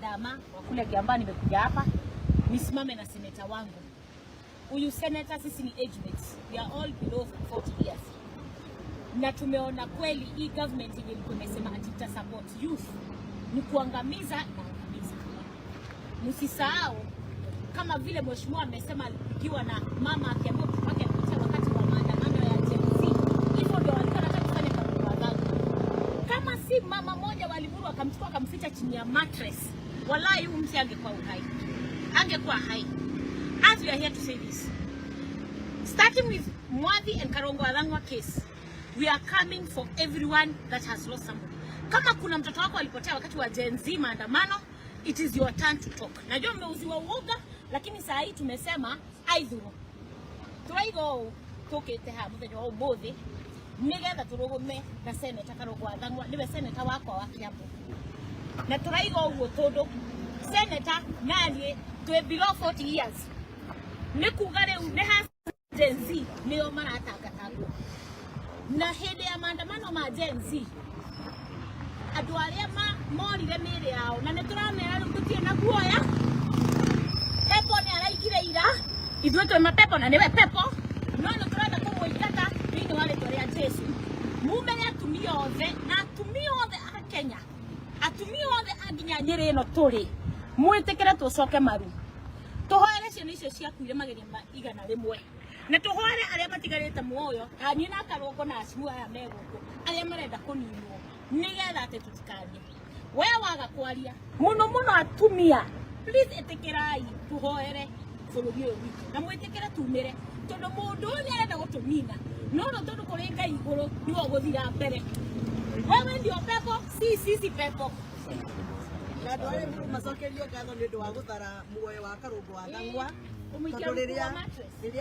Dama wa kule Kiambaa, nimekuja hapa nisimame na seneta wangu. Huyu senator, sisi ni age mates. We are all below 40 years. Na tumeona kweli hii government yenye ilikuwa imesema ati ita support youth ni kuangamiza na angamiza. Msisahau kama vile mheshimiwa amesema alipigiwa na mama akiambiwa mtoto wake alipotea wakati wa maandamano ya Gen Z. Hivyo ndio walikuwa wanataka kufanya Karungo wa Thang'wa. Kama si mama moja wa Limuru akamchukua akamficha chini ya mattress, wallahi huyu mtu angekuwa uhai, angekuwa hai. As we are here to say this, starting with Mwathi and Karungo wa Thang'wa case, we are coming for everyone that has lost somebody. Kama kuna mtoto wako alipotea wakati wa Gen Z maandamano, it is your turn to talk. Najua mmeuziwa uoga, lakini saa hii tumesema aithuru turaiga ũũ tũkĩte haha mũthenya wa ũmũthĩ nĩgetha tũrũgame na seneta Karũngũ wa Thang'wa, nĩwe seneta wakwa wa Kiambu, na tũraiga ũguo tondũ seneta naniĩ twĩ below 40 years, nĩ kuga rĩu nĩ ha Gen Z nĩo maratangatangwo. Na hĩndĩ ya maandamano ma Gen Z, andũ arĩa morire mĩĩrĩ yao, na nĩ tũramera rĩu tũtirĩ na guoya. Pepo nĩ araigire ira ithuĩ twĩ mapepo na nĩwe pepo, no nĩ tũrenda kũmũingata thĩinĩ wa rĩtwa rĩa Jesu. Mumere atumia othe na atumia othe a Kenya, atumia othe a nginya Nyĩrĩ ĩno tũrĩ, mwĩtĩkĩre tũcoke maru, tũhoere ciana icio ciakuire mageria ma 100, na tũhoere arĩa matigarĩte muoyo ta niĩ na Karũngo na acimu aya me gũkũ arĩa marenda kũninwo, nĩgetha atĩ tũtikarie. We waga kwaria mũno mũno, atumia, please ĩtĩkĩrai tũhoere bũrũri ũyũ witũ na mwĩtĩkĩre tumĩre, tondũ mũndũ ũyũ nĩ arenda gũtũnina, no no tondũ kũrĩ Ngai igũrũ nĩwe ũgũthira mbere. Wewe ndio pepo, si sisi pepo. Na andũ arĩa macokerio ngatho nĩ ũndũ wa gũthara muoyo wa Karũngũ wa Thang'wa Kũmũikia tondũ rungu rwa rĩrĩa mattress. Rĩrĩa